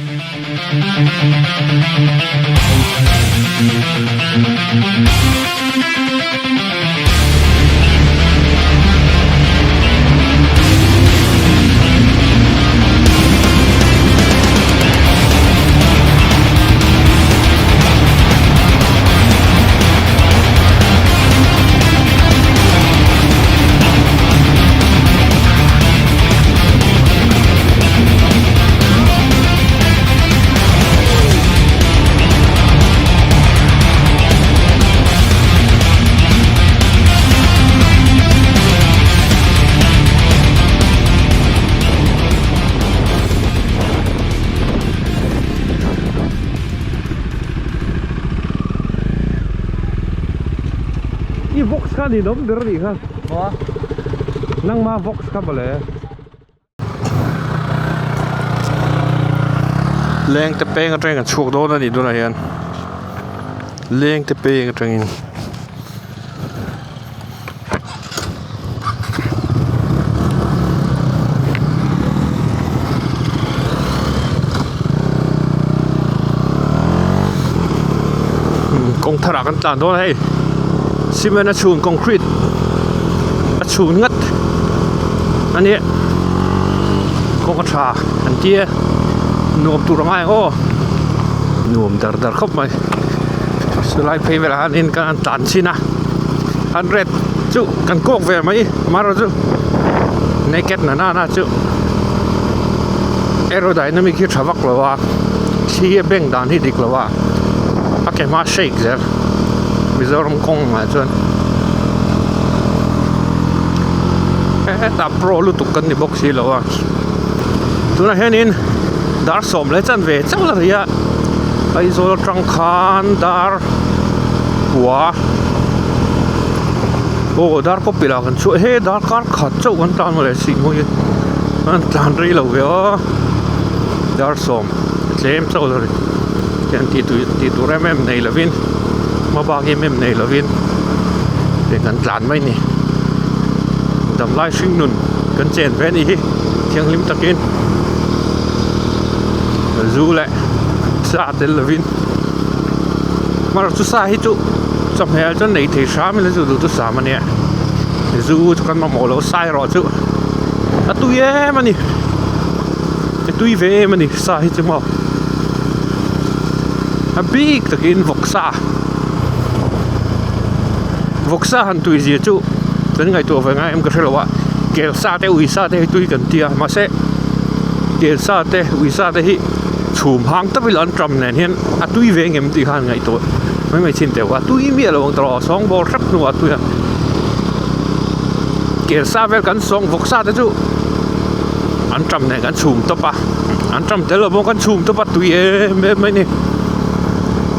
I vox kha ninawm ber anih kha nangma vox kha mawle. Leng te peng atangin kan chhuak dawn a nih tunah hian leng te peng atangin. Kawng tharah kan tlan dawn a hei cement a chhun concrete a chhun ngat a nia kawng a tha an tia nuam tur a ngai ang aw nuam dar dar khawp mai chulai phei velah hianin kan han tlan chhin a 100 chu kan kawk ve mai amaherawhchu naked na nana chu aerodynamic hi tha vak lo a thli a beng dan hi dik lo a a ke hma shake zel Mizoram kawng ah chuan hetah pro lutuk kan ni bawk si lo a tunah hianin dar sawm leh chanve chauh la ri a Aizawl atang khan dar kua aw dar kawp pilah kan chhuah he darkar khat chauh kan tan mawle sih mawi an tlan rei lo ve aw dar sawm tlem chauh la ri hian tih tui tih tur em em nei lovin hma bak em em nei lovin hei kan tlan mai ni damlai hring nun kan chen ve anih hi thianghlim takin zu leh sa tel lovin hmar chu sa hi chu chawhmeh ah chuan nei thei hram ila chu duh chu sam ania zu chu kan mamawh loh sa erawh chu a tui em a ni a tui ve em a ni sa hi chu maw a bik takin vawksa vawksa han tui zia chu kan ngaihtuah ve ngai em ka hre lo a kel sa te ui sa te hi tui kan tia mahse kel sa te ui sa te hi chhum hang tak ila an ṭam nen hian a tui ve ngem tih khan ngaihtuah mai mai chin teuh a tui miah lo ang tawh a sawng bawr hrep hnuah a tui a kel sa vel kan sawng vawk sa te chu an ṭam nen kan chhum tawp a an ṭam tel lo pawh kan chhum tawp a tui em em mai a ni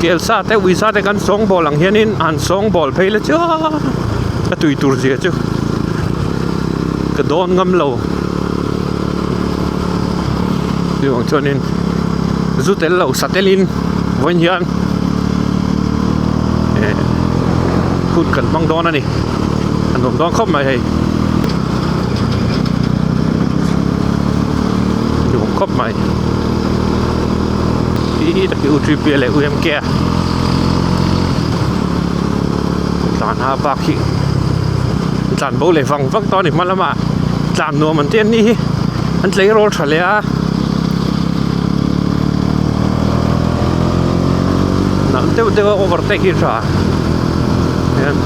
kel sa te ui sa te kan sawng bawl ang hianin an sawng bawl phei la chu a tui tur zia chu ka dawn ngam lo. Chuvang chuanin zu tel lo sa telin vawiin hian eh hun kan hmang dawn a ni a nuam dawn khawp mai hei nuam khawp mai hi tak hi u T P leh U M K a tlan a bak hi tlan bo leh vang vang tawh a ni hma lamah tlan nuam an ti an nih hi an tleirawl tha leh a nalh deuh deuh a overtake hi tha hian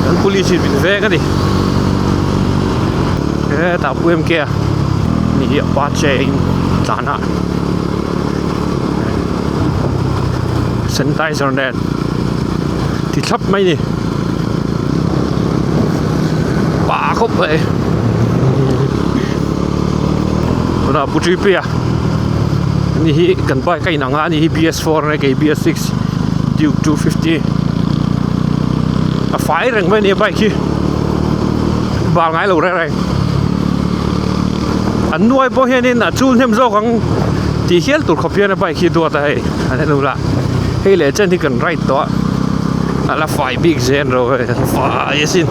kan police in min veng a ni hetah pu M K a ni hi apache in tlan a sanitizer nen ti thlap mai a ni. Pa khawp mai tunah pu Tripia ani hi kan bike a inang a ani hi B S four a nia kei B S six Duke 250 a fai reng mai a ni a bike hi bal ngai lo reng reng an nuai pawh hianin a chul hnem zawk ang tih hial tur khawp hian a bike hi duat a hei an en ula hei leh chen hi kan ride tawh a. A la fai bik zel ro hei a fai asin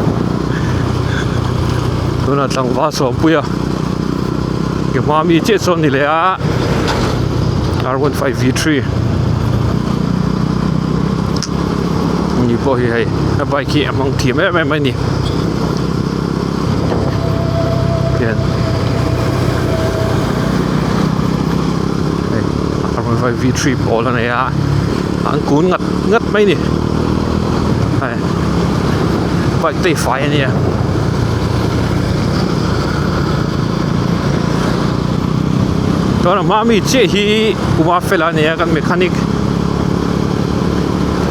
tunah tlangval sawmpuia ke hma mi chiah sawn ni leh a. R 15 V 3 ni pawh hi hei a bike hi a hmang thiam em em a ni hian hei R 15 V 3 pawl a nei a an kun ngat ngat mai a ni hei bike te hi fai a nia. Chuan a hma mi chiah hi Uma fela a nia kan mechanic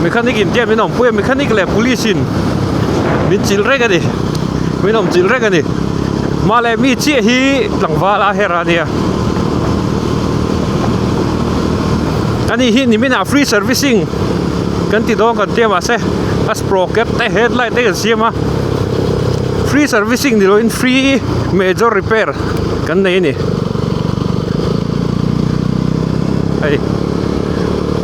mechanic in tiam min awmpui a mechanic leh police in min chilh reng a ni min awm chilh reng a ni hma leh mi chiah hi tlangval a her a nia ani hi nimin ah free servicing kan ti dawn kan tia mahse a sprocket te headlight te kan siam a free servicing ni loin free major repair kan nei a ni hei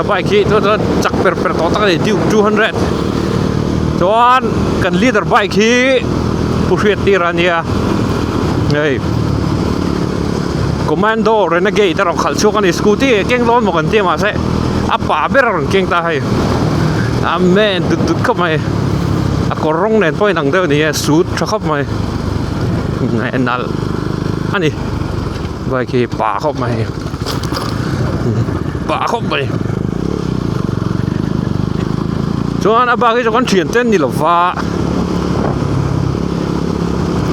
a bike hi chuan chuan chak per per tawh tak a ni duke 200 chuan kan leader bike hi pu hriat tir a nia hei commando renegade a rawn khalh chhuak a ni scooty a keng dawn maw kan tia mahse a pa ber a rawn keng ta hei amen dut dut khawp mai a kawr rawng nen pawh a inang deuh a ni e suit tha khawp mai. Nalh a ni bike hi pa khawp mai pa khawp mai chuan a bak hi chu kan thian te an ni lo va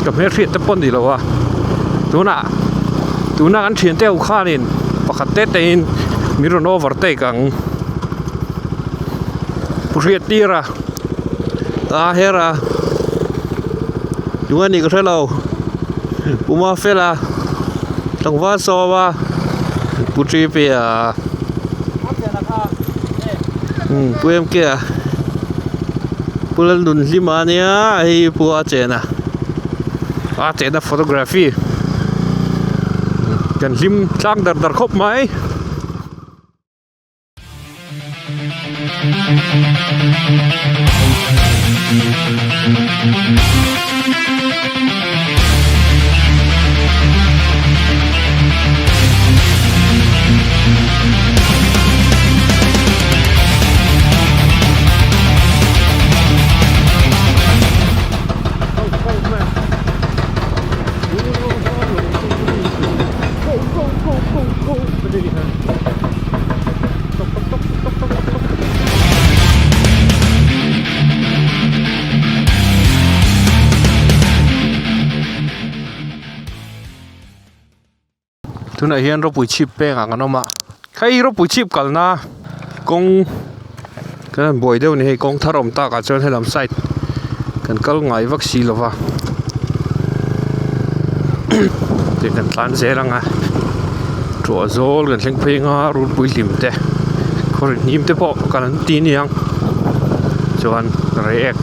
ka hmelhriat te pawh an ni lo a tunah tuna kan thian te ho khanin pakhat te te in min rawn overtake ang pu hriat tir a. A her a tunge nih ka hre lo puma fel a tlangval sawm a pu T P a umm pu M K a pu Lalnunhlima ania hei pu a chen a a chen a photography kan hlim tlang dar dar khawp mai. Tunah hian rawpui chhip pengah kan awm a hei rawpui chhip kalna kawng kan han buai deuh a ni hei kawng thar awm takah chuan helam side kan kal ngai vak si lo va tiang kan tlan zel ang a tuah zawl kan thleng phei ang a rulpui hlim te khaw ri hnim te pawh kan an ti aniang chuan reiek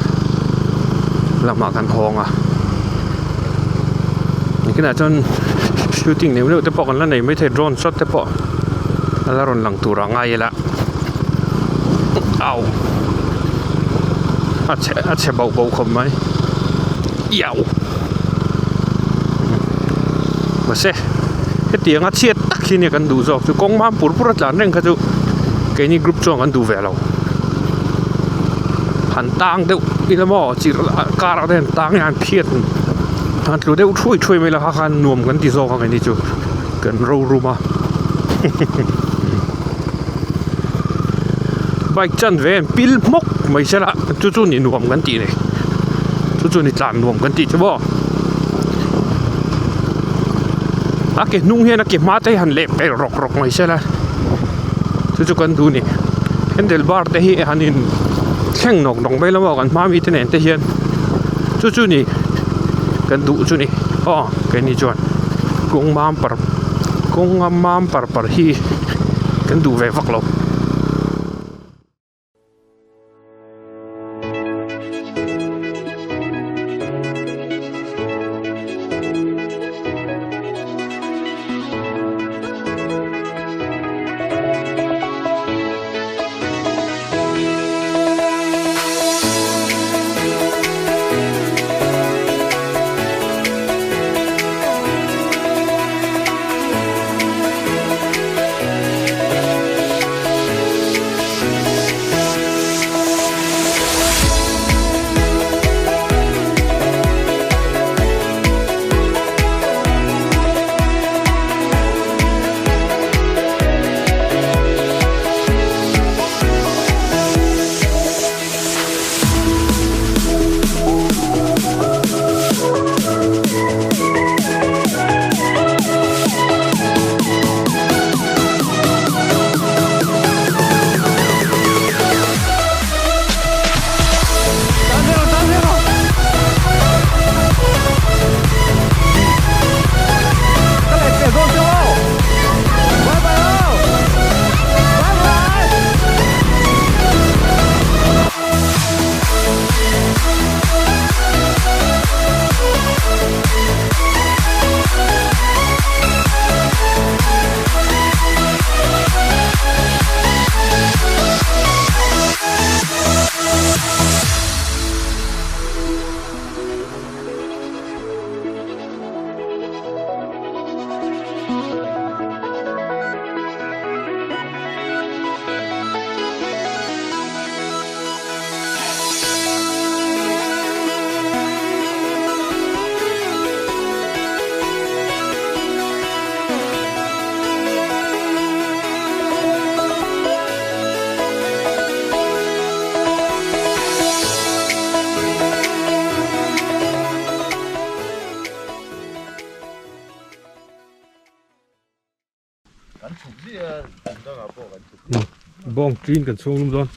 lamah kan hawng a nikinah chuan shooting neuh neuh te pawh kan la nei maithei drone shot te pawh a la rawn lang tur ah ngai ila au a chhe a chhe bauh bauh khawp mai iau mahse hetianga chhiat tak hi nia kan duh zawk chu kawng mam pur pur a tlan reng kha chu keini group chuan kan duh ve lo han tang deuh ila maw chirh car ah te hian tang hian phiat han tlu deuh thuai thuai mai la kha khan nuam kan ti zawk a keini chu kan ro rum a bike chan ve an pil hmawk mai se la chu chu ni nuam kan tih ni chu chu ni tlan nuam kan tih chu maw a ke hnung hian a ke hma te hi han leh pel rawk rawk mai se la chu chu kan duh a ni handle bar te hi han in thleng nawk nawk mai lama kan hma mi te nen te hian chu chu ni kan duh chu ni aw keini chuan kawng mam par kawng a mam par par hi. Kan duh ve vak lo. Bawng ṭin kan chhung lum dawn.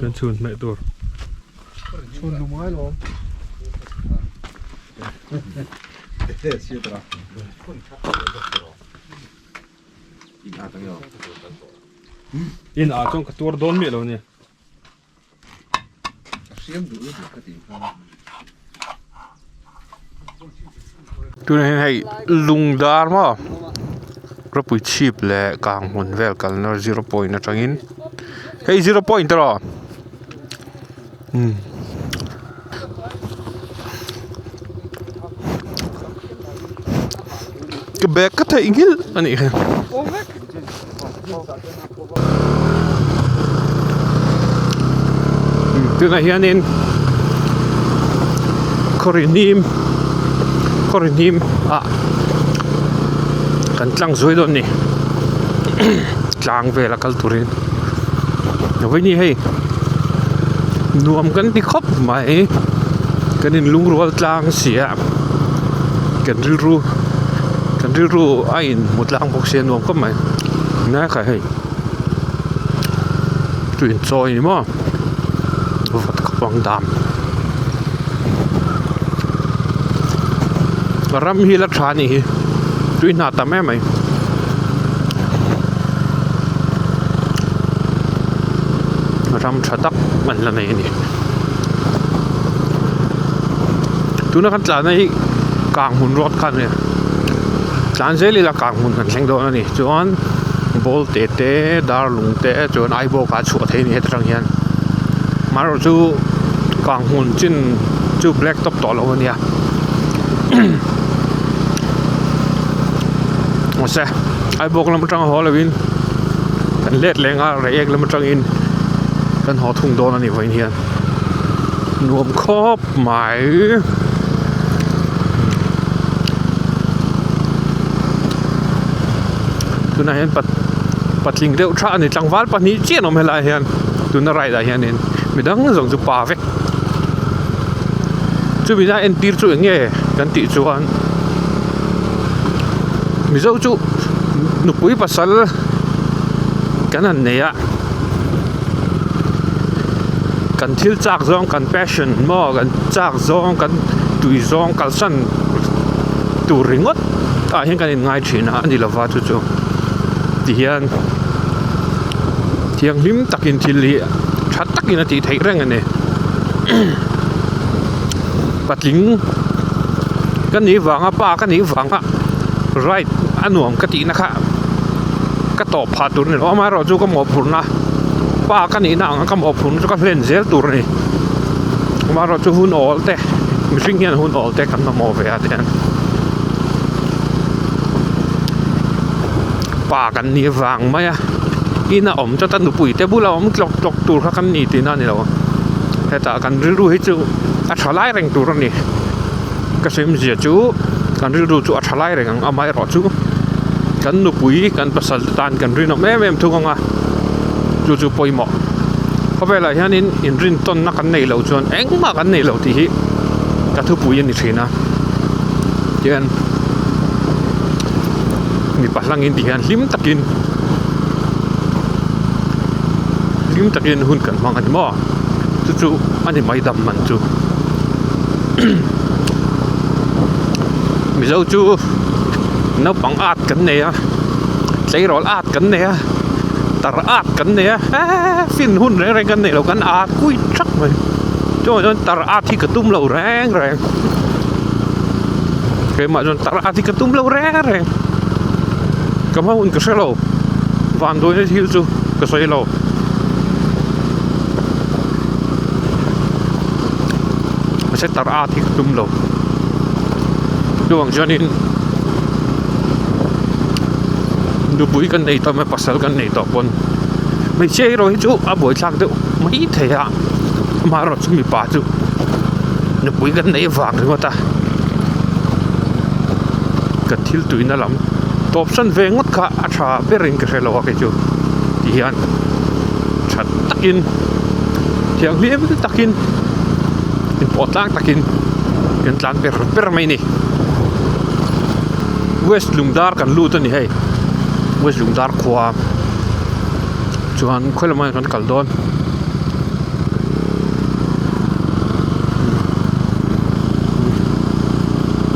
Kan chhun hmeh tur. Chhun lum ngai lo. In ah chuan ka tuar dawn miah lo nia. Tunah hian hei lungdar maw rawpui chhip leh kang hmun vel kalna zero point atangin hei zero point tiraw umm. Ka bag ka theihnghilh a nih hi. Tunah hianin khawri hnim khawri hnim ah kan tlang zuai dawn a ni tlang vel a kal turin vawiin hei nuam kan ti khawp mai kan in lungrual tlang si a kan rilru kan rilru a in hmu tlang bawk sia nuam khawp mai ngai kha hei chu in chawi ni maw vat khawp ang dam ram hi la tha a nih hi tui hna tam em mai. Ram tha tak an la nei a ni tuna kan tlan na hi kang hmun road kha a ni a tlan zel ila kang hmun kan thleng dawn a ni chuan ball te te dar lung te chuan aibawk ah a chhuah thei a ni heta tang hian amaherawh chu kang hmun chin chu black top tawh lo a nia mahse aibawk lam atanga haw lovin kan let leh nghal reiek lam atangin kan haw thung dawn a ni vawiin hian nuam khawp mai. Tunah hian pat patling deuh tha a ni tlangval pahnih chiah an awm helaiah hian tuna ride ah hianin midang zawng chu pa vek chumi lai entir chu eng nge kan tih chuan mizo chu nupui pasal kan han nei a kan thil chak zawng kan passion maw kan chak zawng kan tui zawng kalsan tur ringawt ah hian kan in ngai thin a a ni lova chu chu ti hian thianghlim takin thil hi tha takin a tih theih reng a ni patling ka nih vanga pa ka nih vanga ride a nuam ka tihna kha ka tawp phah tur a ni lo amaherawh chu ka mawhphurhna pa ka nihna ang a ka mawhphurhna chu ka hlen zel tur a ni amaherawh chu hun awl te mihring hian hun awl te kan mamawh ve a ti hian pa kan nih vang mai a ina awm chawt a nupui te bula awm tlawk tlawk tur kha kan ni tihna a ni lo hetah kan rilru hi chu a tha lai reng tur a ni ka sawi chu kan rilru chu a tha lai reng ang amaherawhchu kan nupui kan pasal te tan kan rinawm em em thung ang a chu chu pawimawh khawvelah hianin inrintawnna kan neih loh chuan engmah kan neih loh tih hi ka thupui a ni thin a tihian mipa hlangin ti hian hlim takin hlim takin hun kan hmang a ni maw chu chu a ni mai dam man chu mizo chu naupang at kan nei a tleirawl at kan nei a tar at kan nei a eee fin hun reng reng kan neih loh kan at kui thak mai chuan chuan tar at hi ka tum lo reng reng keimah chuan tar at hi ka tum lo reng reng ka hma hun ka hre lo vanduaina thil chu ka sawi lo. Mahse tar at hi ka tum lo chuvang chuanin nupui kan nei tawh mai pasal kan nei tawh pawn hmeichhia erawh hi chu a buaithlak deuh mai thei a amaherawh chu mipa chu nupui kan neih vang ringawt a kan thil tuina lam tawp san ve ngawt kha a tha berin ka hre lo a kei chu ti hian tha takin thianghlim takin inpawh tlang takin kan tlan ber ber mai a ni west lungdar kan lut a ni hei. West Lungdar khua chuan khawi lamah nge kan kal dawn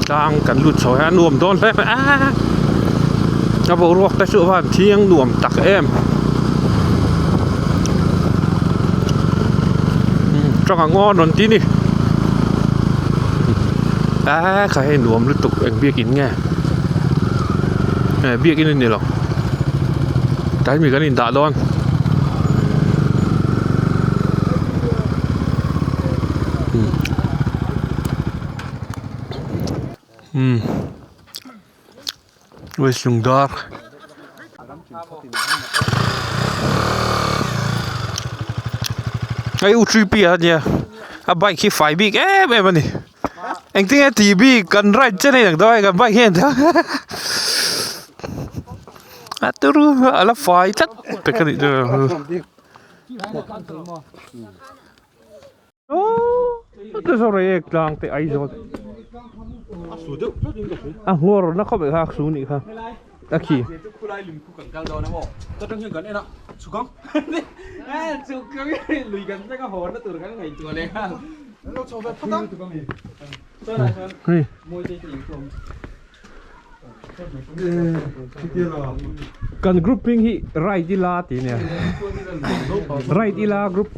tlang kan lut chho hian a nuam dawn hle mai a a boruak te chu a van thiang nuam tak em tanga ngawn rawn ti a ni eee kha hei nuam lutuk eng biakin nge eh biakin a ni lo tlai mi kan indah dawn. Umm West Lungdar hei u three p a nia a bike hi fai bik em em a ni engtin nge tih bik kan ride chen a inang dawn a kan bike hian a turu a la fai tlat pek a nih chu. Tlang te Aizawl a nghawr na khawp eh kha a su nih kha a khi. Hei. Kan group hming hi Ride ila tih a nia Ride ila group.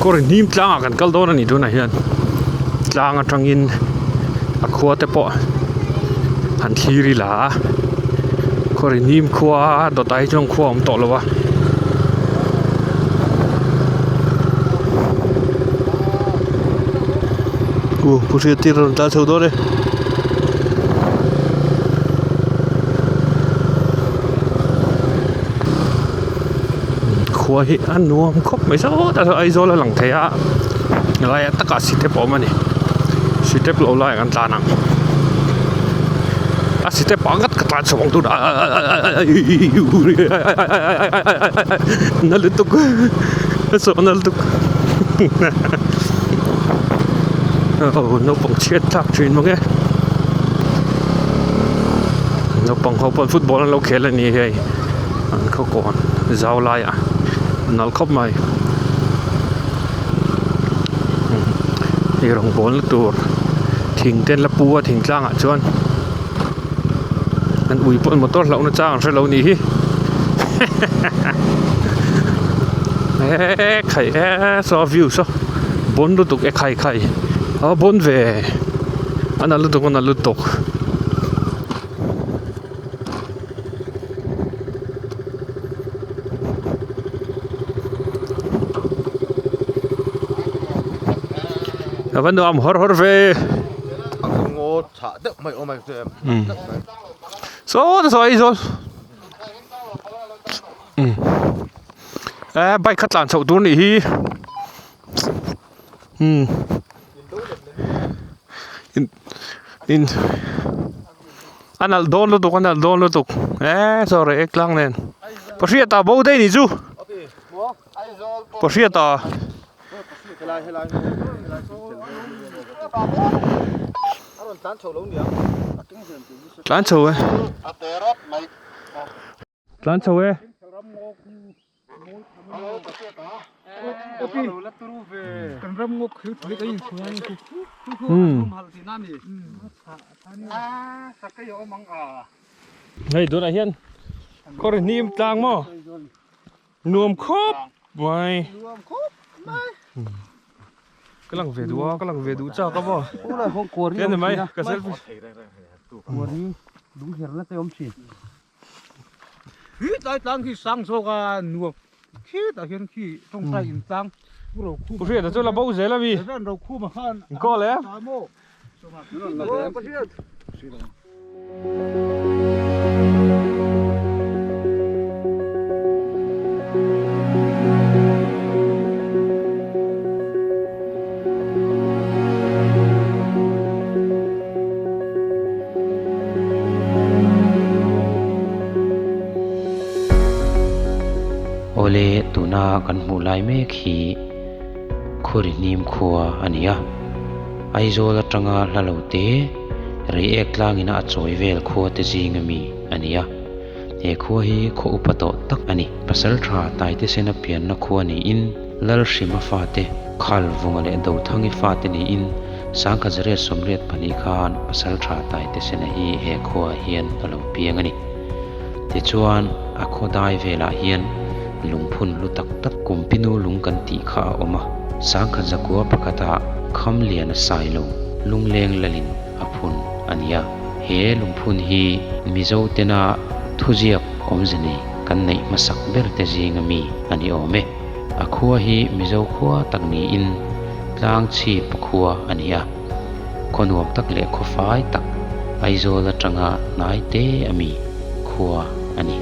Kawr hnim tlangah kan kal dawn a ni tunah hian tlang atangin a khua te pawh han thlir ila a kawr hnim khua dawtah hi chuan khua a awm tawh lo a. U pu hriattir a rawn tlan chho dawn e. Khua hi a nuam khawp mai sawtah sawn Aizawl a lang thei a helaiah takah sitep a awm a ni sitep lo laiah kan tlan ang a sitep ah ngat ka tlan chho ang tunah na lutuk a sawh na lutuk aw naupang chhiat thlak thin mang e naupang ho pawn football an lo khel a ni hei an khaw kawn zau laiah a nalh khawp mai eirawng bawl na tur thing te an la pu a thing tlangah chuan an ui pawh motor hlauh na chang an hrelo a nih hi eee khai eee saw view saw bawn lutuk e khai khai a bawn ve a nalh lutuk a nalh lutuk. A va nuam hawr hawr ve. Saw ta saw Aizawl eh bike kha tlan chhoh tur nih hi. In a nalh dawn lutuk a nalh dawn lutuk eee chaw reh ek tlang nen Pahriata bo daih ni chu Pahriata tlan chho e tlan chho e. Hei tunah hian kawr hnim tlang maw nuam khawp mai ka lang ve duh a ka lang ve duh chak a maw tian ni mai ka selfie Khi tlai tlang khi sang zawk a nuam khitah hian khi tawngtai in tlang pu Rokhuma Pu Hriata chu la bo zel a mi Reverend Rokhuma khan In call e Awle tuna kan hmuh lai mek hi Khuri hnim khua a ni a, Aizawl atanga hla lo te Reiek tlangina a chawi vel khua te zing ami a ni a, he khua hi khaw upa tawh tak a ni. Pasal tha Taitesena pianna khua niin Lalhrima fate, Khalvunga leh Dothangi fate niin Sangkhat zariat sawmriat pahnih khan pasal tha Taitesena hi he khuaah hian a lo piang a ni. Tichuan, a khaw dai velah hian lungphun hlu tak tak Kumpinu lung kan tih kha a awm a. Sangkhat zakua pakhatah Khamliana Sailo lungleng lalin a phun a ni a. He lungphun hi Mizo tena thuziak awmze nei kan neih hmasak ber te zinga mi a ni awm e. A khua hi Mizo khua tak niin tlang chhip khua a ni a, khaw nuam tak leh khaw fai tak Aizawl atanga hnai te a mi khua a ni.